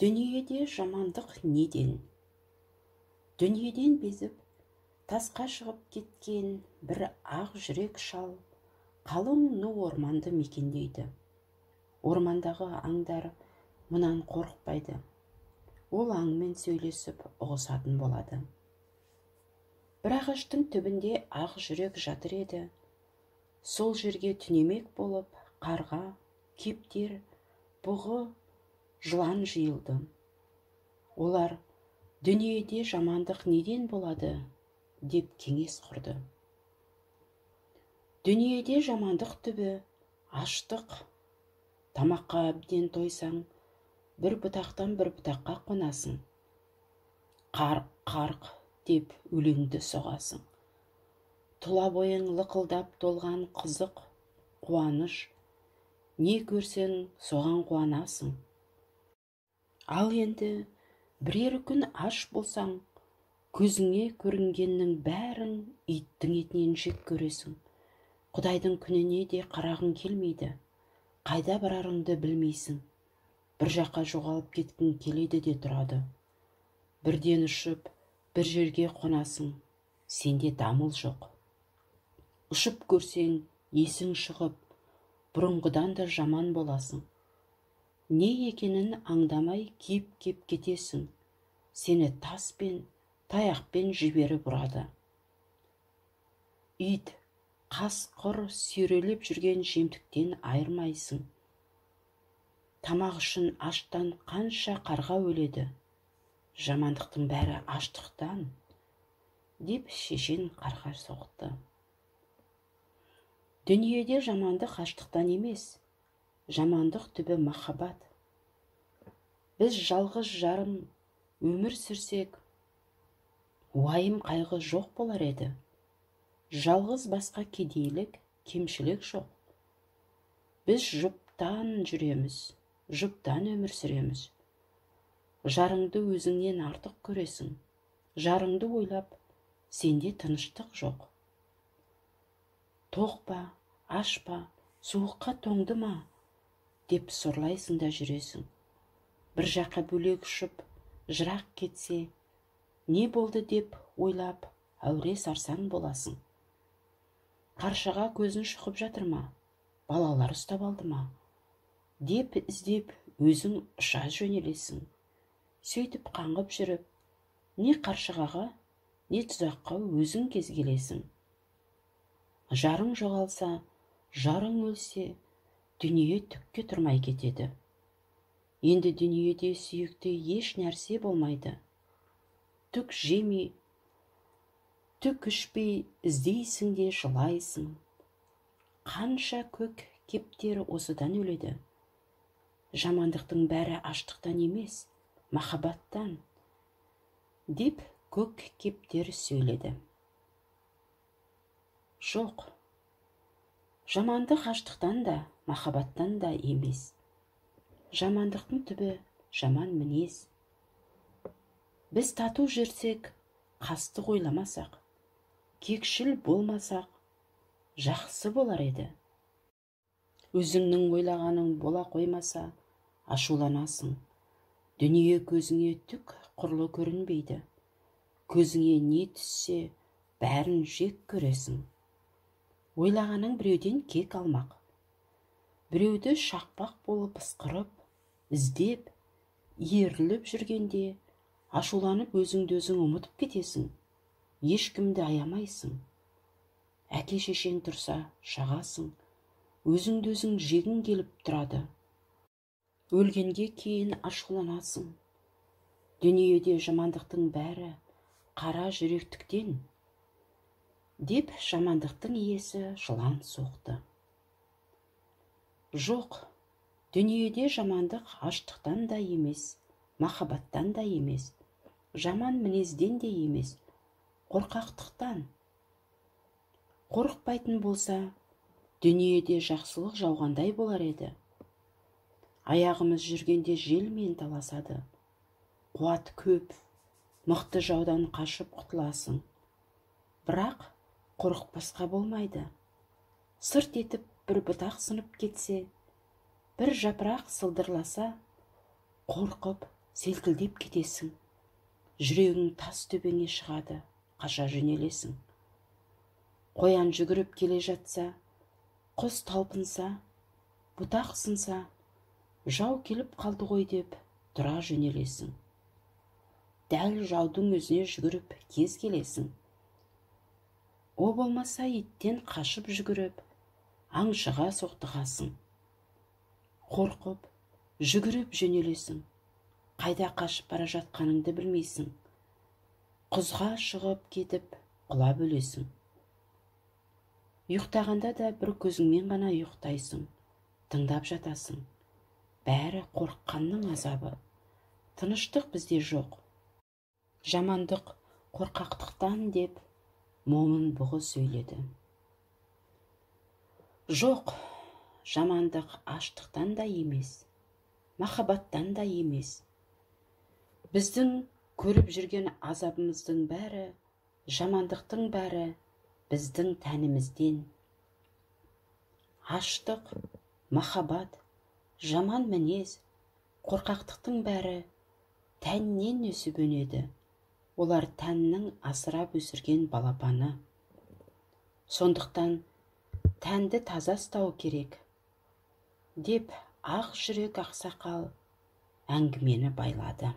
Дүниеде жамандық неден? Дүниеден безіп, тасқа шығып кеткен бір ақ жүрек шал қалың ну орманды мекендейді. Ормандағы аңдар мұнан қорықпайды. Ол аңмен сөйлесіп ұғысатын болады. Бір ағаштың түбінде ақ жүрек жатыр еді. Сол жерге түнемек болып қарға, кептер, бұғы, жылан жиылды. Олар дүниеде жамандық неден болады деп кеңес құрды. Дүниеде жамандық түбі аштық. Тамаққа әбден тойсаң, бір бұтақтан бір бұтаққа қонасың. Қарқ, қарқ деп өлеңді соғасың. Тұла бойың лықылдап толған қызық, қуаныш. Не көрсең, соған қуанасың. Ал енді бірер күн аш болсаң, көзіңе көрінгеннің бәрін иттің етінен жек көресің. Құдайдың күніне де қарағың келмейді. Қайда барарыңды білмейсің. Бір жаққа жоғалып кеткің келеді де тұрады. Бірден ұшып, бір жерге қонасың. Сенде дамыл жоқ. Ұшып көрсең, есің шығып, бұрынғыдан да жаман боласың. Не екенін аңдамай киіп-кеп кетесің. Сені таспен, таяқпен жіберіп ұрады. Ит, қасқыр сүйрелеп жүрген жемтіктен айырмайсың. Тамақ үшін аштан қанша қарға өледі. Жамандықтың бәрі аштықтан, деп шешен қарға соқты. Дүниеде жамандық аштықтан емес, жамандық түбі махаббат. Біз жалғыз жарым өмір сүрсек, уайым қайғы жоқ болар еді. Жалғыз басқа кедейлік, кемшілік жоқ. Біз жұптан жүреміз, жұптан өмір сүреміз. Жарыңды өзіңнен артық көресің. Жарыңды ойлап, сенде тыныштық жоқ. Тоқ па, аш па, суыққа тоңды ма деп сорлайсың да жүресің. Бір жаққа бөлек ұшып, жырақ кетсе, не болды деп ойлап, әуре сарсаң боласың. Қаршаға көзін шұқып жатыр ма, балалар ұстап алды ма деп іздеп өзің ұша жөнелесің. Сөйтіп қаңғып жүріп, не қаршығаға, не тұзаққа өзің кез келесің. Жарың жоғалса, жарың өлсе, дүние түкке тұрмай кетеді. Енді дүниеде сүйікті еш нәрсе болмайды. Түк жемей, түк ішпей іздейсің де жылайсың. Қанша көк кептер осыдан өледі. Жамандықтың бәрі аштықтан емес, махаббаттан, деп көк кептер сөйледі. Жоқ, жамандық аштықтан да, махаббаттан да емес. Жамандықтың түбі жаман мінез. Біз тату жүрсек, қастық ойламасақ, кекшіл болмасақ, жақсы болар еді. Өзіңнің ойлағаның бола қоймаса, ашуланасың. Дүние көзіңе түк құрлы көрінбейді. Көзіңе не түссе, бәрін жек көресің. Ойлағаның біреуден кек алмақ. Біреуді шақпақ болып ысқырып, іздеп, еріліп жүргенде, ашуланып өзіңді өзің ұмытып кетесің. Ешкімді аямайсың. Әке шешең тұрса, шағасың. Өзіңді өзің жегің келіп тұрады. Өлгенге кейін ашуланасың. Дүниеде жамандықтың бәрі қара жүректіктен, деп жамандықтың иесі жылан соқты. Жоқ, дүниеде жамандық аштықтан да емес, махаббаттан да емес, жаман мінезден де емес, қорқақтықтан. Қорықпайтын болса, дүниеде жақсылық жауғандай болар еді. Аяғымыз жүргенде желмен таласады. Қуат көп, мықты жаудан қашып құтыласың. Бірақ қорықпасқа болмайды. Сырт етіп бір бұтақ сынып кетсе, бір жапырақ сылдырласа, қорқып селкілдеп кетесің. Жүрегің тас төбеңе шығады, қаша жөнелесің. Қоян жүгіріп келе жатса, құс талпынса, бұтақ сынса, жау келіп қалды ғой деп тұра жөнелесің. Дәл жаудың өзіне жүгіріп кез келесің. О болмаса иттен қашып жүгіріп, аңшыға соқтығасың. Қорқып, жүгіріп жөнелесің. Қайда қашып бара жатқаныңды білмейсің. Құзға шығып кетіп, құлап өлесің. Ұйықтағанда да бір көзіңмен ғана ұйықтайсың, тыңдап жатасың. Бәрі қорыққанның азабы. Тыныштық бізде жоқ. Жамандық қорқақтықтан деп Момын бұғы сөйледі. Жоқ, жамандық аштықтан да емес, махаббаттан да емес. Біздің көріп жүрген азабымыздың бәрі, жамандықтың бәрі біздің тәнімізден. Аштық, махаббат, жаман мінез, қорқақтықтың бәрі тәннен өсіп өнеді. Олар тәннің асырап өсірген балапаны. Сондықтан тәнді таза ұстау керек, деп ақ жүрек ақсақал әңгімені байлады.